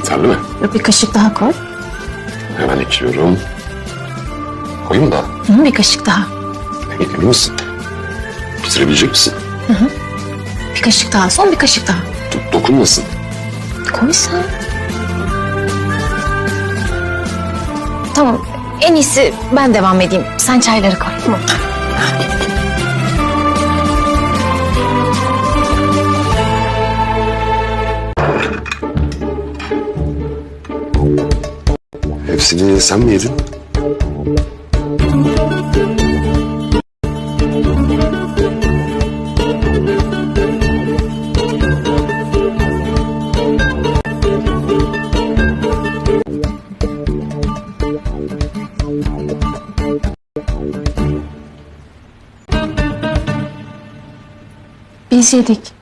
Yeterli mi? Yok, bir kaşık daha koy. Hemen ekliyorum. Koyayım mı daha? Hı, bir kaşık daha. Emin misin? Bitirebilecek misin? Bir kaşık daha. Son bir kaşık daha. Dokunmasın. Koy sen. Tamam. En iyisi ben devam edeyim. Sen çayları koy. Tamam. Hepsini sen mi yedin? Biz yedik.